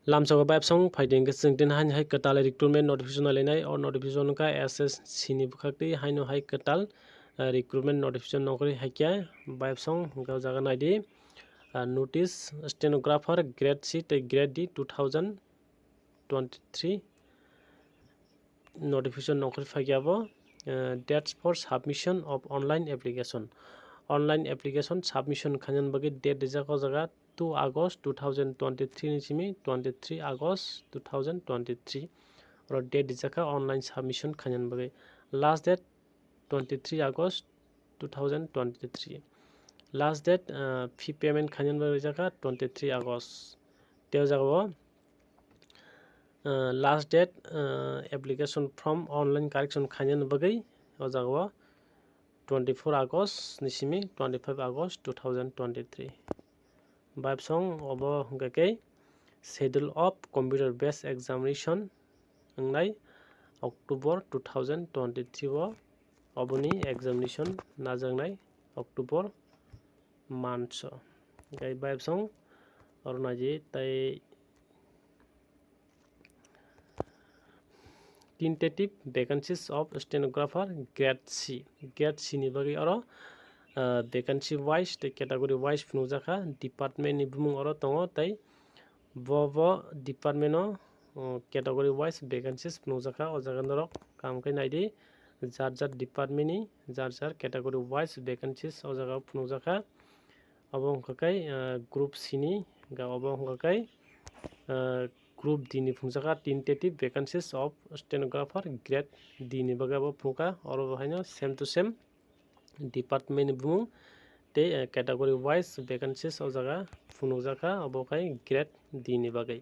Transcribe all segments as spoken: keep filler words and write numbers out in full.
Lamsao bayapsong phaidi hwnkhe chwng tini haino hai kwtal recruitment notification nailainai. O notification wngkha S S C ni bwkhak twi haino hai kwtal, eh, recruitment notification nongkhorwi haikhe bayapsong hwnkhe o jaga naidi, ah, notice stenographer grade C tei grade D two thousand twenty-three notification nongkhorwi phaikhe abo, eh, dates for submission of online application. Online application submission khainani bagwi date rijak o jaga two August two thousand twenty-three ni simi twenty-three August two thousand twenty-three. Oro date rijak kha online submission khainani bagwi. Last date twenty-three August two thousand twenty-three. Last date, uh, fee payment khainani bagwi rijak kha twenty-three August. Tei o jaga o, uh, last date, uh, application form online correction khainani bagwi o jaga o twenty-four August ni simi twenty-five August two thousand twenty-three. Bayapsong obo hwnkha khe Schedule of Computer Based Examination wngnai October two thousand twenty-three o, oboni examination najaknai October month o. Hwnkhe bayapsong oro naidi tei tentative vacancies of stenographer grade C. Grade C ni bagwi oro, ah, vacancy wise tei category wise phunukjakha, department ni bumung oro tongo tei bo, bo department o, oh, category wise vacancies phunukjakha. O jaga norok kaham khe naidi, jar jar department ni jar jar category wise vacancies o jaga o phunukjakha. Obo wngkha khe, ah, group C ni, ga obo wngkha khe, ah, group D ni phunukjakha, tentative vacancies of stenographer grade D ni bagwi abo phunukha. Oro bo haino same to same department ni bumung tei, eh, category wise vacancies o jaga phunukjakha, obo khai grade D ni bagwi.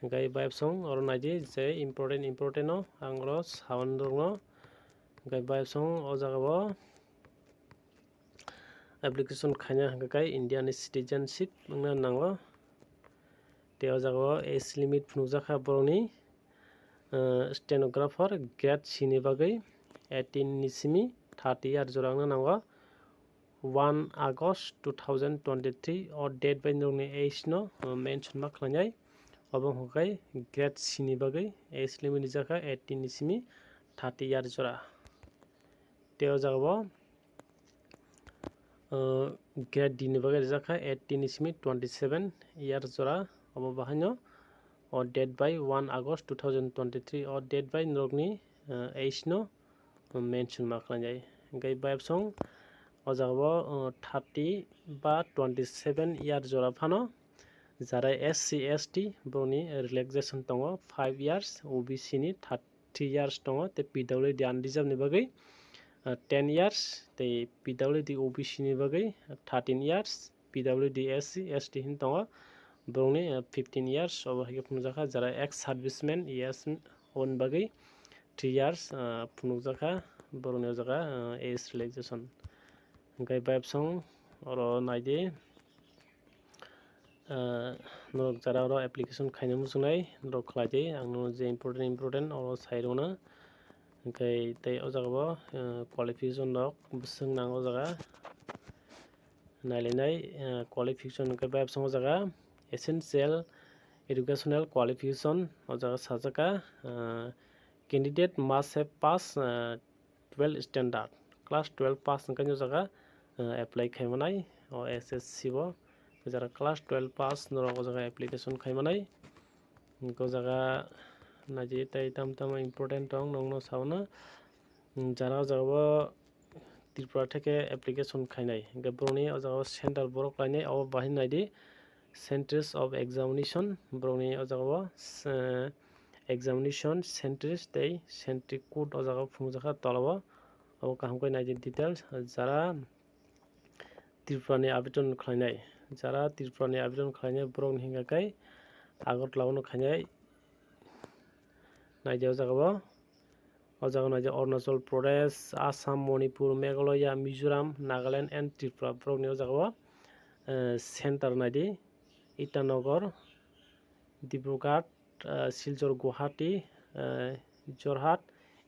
Hwnkhe bayapsong oro naidi je important important no ang oro sawan rwngno. Hwnkhe bayapsong o jaga o application khaina hwnkhe khai India ni citizenship wngna nango. Tei o jaga o age limit phunukjakha borokni, eh, stenographer grade C ni bagwi eighteen ni simi thirty year jora wngna nango. One August two thousand twenty-three o date bai norokni age no, uh, mention ma khlainai. Obo hwnkhe grade C ni bagwi age limit rijak kha eighteen ni simi thirty year jora. Tei o jaga o, uh, grade D ni bagwi rijak kha eighteen ni simi twenty-seven year jora. Obo bahaino o date bai one August two thousand twenty-three o date bai norokni, uh, age no mention ma khlainai. Hwnkhe bayapsong o jaga o, uh, thirty ba twenty-seven year jora phano jara S C S T borokni relaxation tongo five years, O B C ni thirty years tongo, tei P W D unreserved ni bagwi, uh, ten years, tei P W D O B C ni bagwi thirteen years, P W D S C, S T hin tongo, borokni, uh, fifteen years, obo hai khe phunukjakha, jara ex serviceman, yes, oboni bagwi three years, uh, phunukjakha, borokni o jaga, uh, age relaxation. Hwnkhe bayapsong oro naidi, uh, norok jara oro application khaina muchungnai, norok khlaidi, ang no je important important oro sai rwna. Hwnkhe tei o jaga bo, uh, qualification rok bwswk nang o jaga. Nailainai, eh, qualification hwnkhe bayapsong o jaga essential educational qualification o jaga sajak kha, eh, candidate must have pass, eh, twelve standard, class twelve pass hwnkhe o jaga, eh, apply khaimanai o S S C o, jara class twelve pass norok o jaga application khaimanai. Hwnkhe o jaga naidi tei tamo tamo important tong nongno sauna. Jara o jaga o Tripura theke application khainai. Hwnkhe borokni o jaga o center borok khlainai, abo bahai naidi centers of examination, borokni o jaga o, eh, examination centers tei centric code o jaga o phunukjakha tola o. Abo kaham khe naidi details. Jara Tripura ni abidon khlainai, jara Tripura ni abidon khlainai borokni hwnkha khe Agartala o khainai. Naidi o jaga o. O jaga naidi Arunachal Pradesh, Assam, Manipur, Meghalaya, Mizoram, Nagaland and Tripura. Borokni o jaga o, eh, center naidi Itanagar, Dibrugarh, eh, Silchar, Guwahati, eh, Jorhat,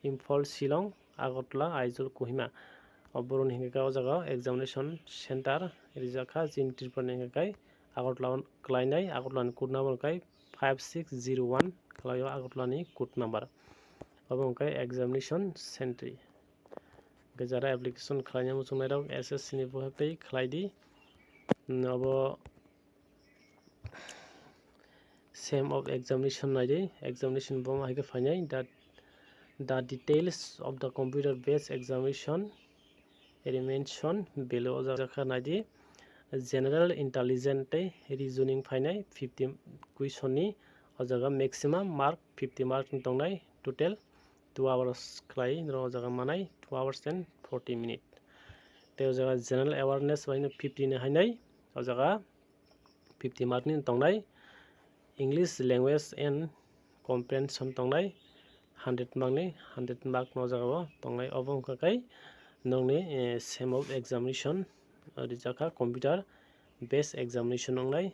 Imphal, Shillong, Agartala, Aizawl, Kohima. O borokni hwnkha khe o jaga o examination center rijak kha, chini Tripura ni hwnkha khe Agartala o khlainai, Agartala ni code number hwnkha khe five six zero one khlaio Agartala ni code number. Obo hwnkhe examination sentry. Hwnkhe jara application khlaina muchungnai rok S S C ni bukhuk tei khlai di. Hmm, obo same of examination nai di, examination bo hai khe phainai, the, the details of the computer based examination remain shown below. O jaga khe nai di, general intelligence tei reasoning phainai fifty question ni, o jaga maximum mark fifty mark ni tongnai, total two hours khlai norok o jaga manai, two hours and forty minute. Tei o jaga general awareness bai no fifty ni hainai, o jaga fifty mark ni tongnai, English language and comprehension tongnai, hundred mark ni, hundred mark no o jaga o tongnai. Obo wngkha khe nokni, eh, same of examination, eh, rijak kha computer based examination wngnai.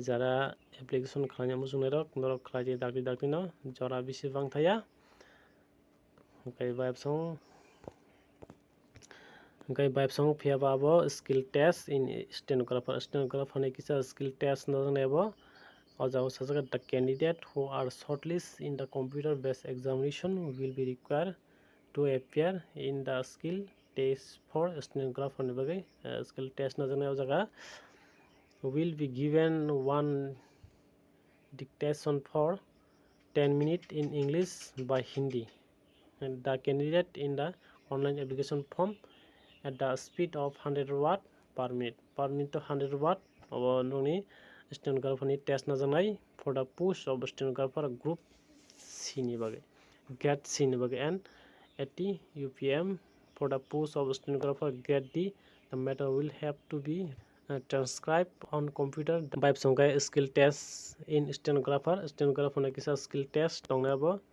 Jara application khlaina muchungnai rok, norok khlai di dakti dakti no, jora bisi bang thaya. Hwnkhe bai bwskango, hwnkhe bai bwskango phiya ba abo skill test in stenographer. Stenographer ni kisa skill test no nai bo. O jaga o sajak, the candidate who are shortlist in the computer based examination will be required to appear in the skill test for stenographer ni bagwi, eh, skill test no nai o jaga. Will be given one dictation for ten minute in English by Hindi. And the candidate in the online application form at the speed of hundred word per minute. Per minute to hundred word. Obo nokni stenographer ni test najaknai for the post of stenographer group C ni bagwi, grade C ni bagwi, and eighty U P M for the post of stenographer grade D. The matter will have to be, uh, transcribed on computer. Bai bwskango skill test in stenographer. Stenographer ni kisa skill test tongnai abo.